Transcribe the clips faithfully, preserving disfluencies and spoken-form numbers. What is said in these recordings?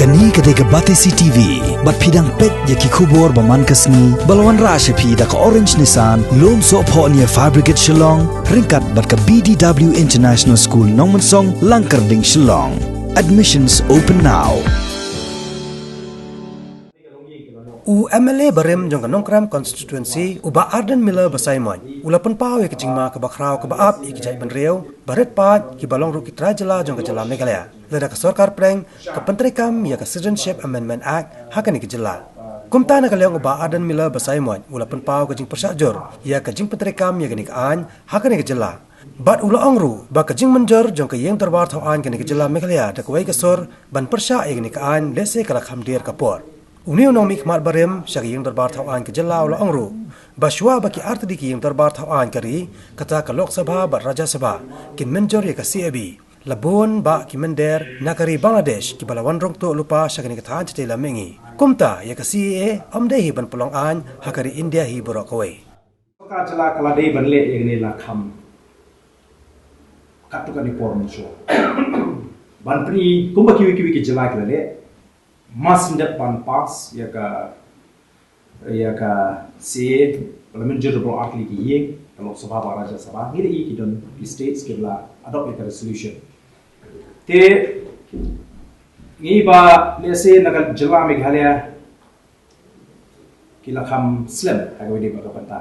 Kane ka dei ka Batesi T V, bad phi dang peit ïa ki khubor ba man ka sngi, ba la wanrah sha phi da ka Orange Nissan, Lumsohphoh near Fire Brigade Shillong, ryngkat bad ka B D W International School Nongmensong, Langkyrding, Shillong. Admissions open now. U M L A barim jong ka Nongkrem Constituency, u Bah Ardent Miller Basaiawmoit, u la pynpaw ïa ka jingma kaba khraw kaba ap ïa ki jaitbynriew barit paid kiba long ruh ki trai jylla jong ka jylla Meghalaya, lada ka sorkar pdeng ka pyntreikam ïa ka Citizenship Amendment Act ha kane ka jylla. Kumta na ka liang u Bah Ardent Miller Basaiawmoit u la pynpaw ka jingpyrshah jur ïa ka jingpyntreikam ïa kane ka aiñ ha kane ka jylla. Bad u la ong ruh ba ka jingmynjur jong ka Ïing Dorbar Thaw Aiñ kane ka jylla Meghalaya da kawei ka sur ban pyrshah ïa kane ka aiñ lehse ka la kham dier ka por. Une u nongmihkhmat barim sha ka Ïing Dorbar Thaw Aiñ ka jylla u la ong ruh ba shuwa ba ki artylli ki Ïing Dorbar Thaw Aiñ ka ri, kata ka Lok Sabha bad Rajya Sabha, kin mynjur ïa ka C A B, la bun bah ki mynder na ka ri Bangladesh kiba la wan rung tuh lypa sha kane ka thaiñ shatei lam mihngi. Kumta ïa ka C A A ym dei hi ban pynlong aiñ ha ka ri India hi baroh kawei. Ka jylla ka la dei ban leh ïa kane la kham katto katne por mynshuwa. Ban pyni kumba kiwei kiwei ki jylla ki la leh, mas dep ban pass ïa ka, ïa ka C A A, Parliament jur ba artylli ki ïing, ka Lok Sabha bad Rajya Sabha, ngi la ïohi ki don ki states kiba la adopt ïa ka resolution. Te ngi ba lehse na ka jylla Meghalaya ki la kham slem ha kawei de ba ka bynta.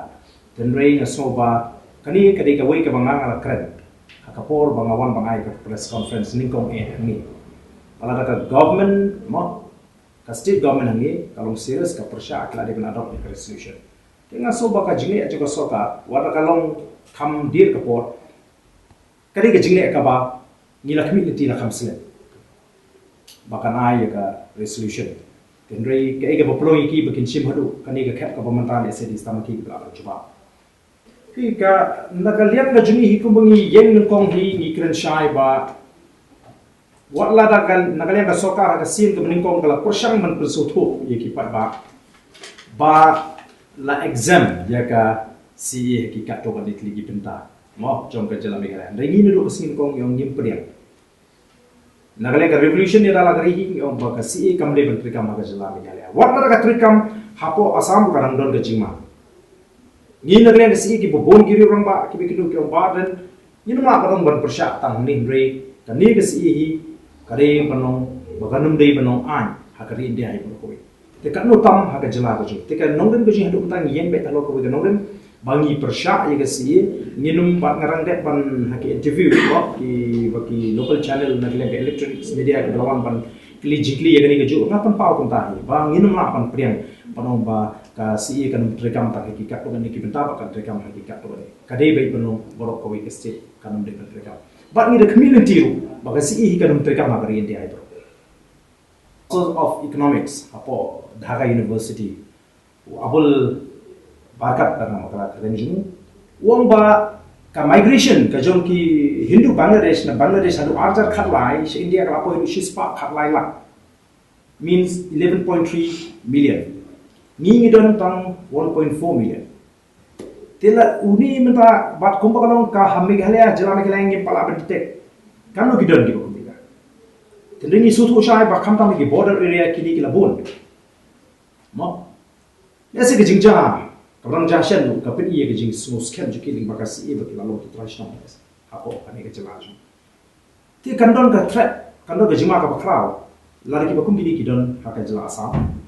Hynrei nga sngew ba kane ka dei kawei kaba nga nga la kren ha ka por ba nga wan ban ai ka press conference nyngkong eh hangne. Ba lada ka government mo, ka state government hangne ka long serious, ka pyrshah, ka la dei ban adopt ïa ka resolution. Te nga sngew ba ka jingleh jong ka sorkar, wat la ka long kham dier ka por, ka dei ka jingleh kaba ngi la khmih lynti la kham slem ba kan ai ïa ka resolution. Hynrei kaei kaba pynlong ïa ki ba kin shim haduh kane ka khet kaba mynta, lehse dei tang ma ki kiba lah ban jubab. Phi, ka na ka liang ka jong ngi hi kumba ngi ïeng nyngkong hi, ngi kren shai ba wat la da ka, na ka liang ka sorkar ha ka sien kaba nyngkong ka la pyrshang ban pynsngewthuh ïa ki paidbah ba la exempt ïa ka C A A ha ki katto katne tylli ki bynta mo jong ka jylla Meghalaya. Hynrei ngi naduh ka sngi nyngkong ngi ong ngim pdiang. Na ka liang ka revolution ïa la ka ri hi ngi ong ba ka C A A kam dei ban treikam ha ka jylla Meghalaya. Wat la da ka treikam hapoh Assam ruh ka dang don ka jingma. Ngi na ka liang ka C A A kiba bun ki riew rangbah kiba kynduh ki ong ba don, ngin ym lah ban ong ban pyrshah tang hangne, hynrei kane ka C A A hi ka dei ban long, ba kan ym dei ban long aiñ ha ka ri India hi baroh kawei. Te katno tam ha ka jylla ka jong ngi. Te ka nongrim ka jong ngi haduh mynta ngi ïeng beit halor kawei ka nongrim ba ngi pyrshah ïa ka C A A. Ngin ym, bad nga dang dep ban ha ki interview ba ki, ba ki local channel na ka liang ka electronics media kiba la wan ban kylli jingkylli ïa kane kajuh, nga pynpaw kumta hi ba ngin ym lah ban pdiang ban ong ba ka C A A kan ym treikam tang ha ki katto katne ki bynta, ba kan treikam ha ki katto katne. Ka dei beit ban long baroh kawei ka state kan ym dei ban treikam. Bad ngi da khmih lynti ruh ba ka C A A hi kan ym treikam ha ka ri India hi baroh. Professor of Economics hapoh Dhaka University, u Abul Barkat, lada nga kyrteng jong u, u ong ba ka migration ka jong ki Hindu Bangladesh na Bangladesh haduh arhajar khatlai sha India ka la poi haduh shispah khatlai lak, means eleven point three million. Ngi ngi don tang one point four million. Te la une mynta bad kumba ka long ka ha Meghalaya, jylla Meghalaya ngim pat lah ban detect katno ki don kiba kum ïa ka. Te ngi sngewthuh shai ba khamtam ki border area kine ki la bun. Mo, lehse ka jingjia kaba dang jia shen ruh ka pyni ïa ka jingsngew skhem jong ki lyngba ka C A A ba ki la long ki trai shnong hapoh kane ka jylla jong ngi. Te kan don ka threat, kan don ka jingma kaba khraw lada kiba kum kine ki don ha ka jylla Assam.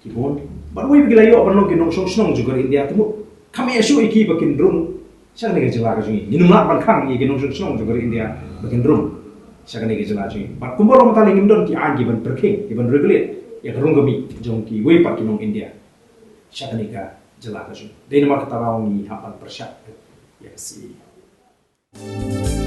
Ki bun. Bad wei ba ki la ïoh ban long ki nongshong shnong jong ka ri India, te mut kham ïa shuh ïa ki ba kin rung sha kane ka jylla ka jong ngi. Ngin ym lah ban khang ïa ki nongshong shnong jong ka ri India ba kin rung sha kane ka jylla jong ngi. Bad kumba long mynta, ngim don ki aiñ kiban pyrkhing, kiban regulate ïa ka rung ka miej jong kiwei pat ki nong India sha kane ka jylla ka jong ngi. Dei namar kata ruh ngi hap ban pyrshah ïa ka C A A.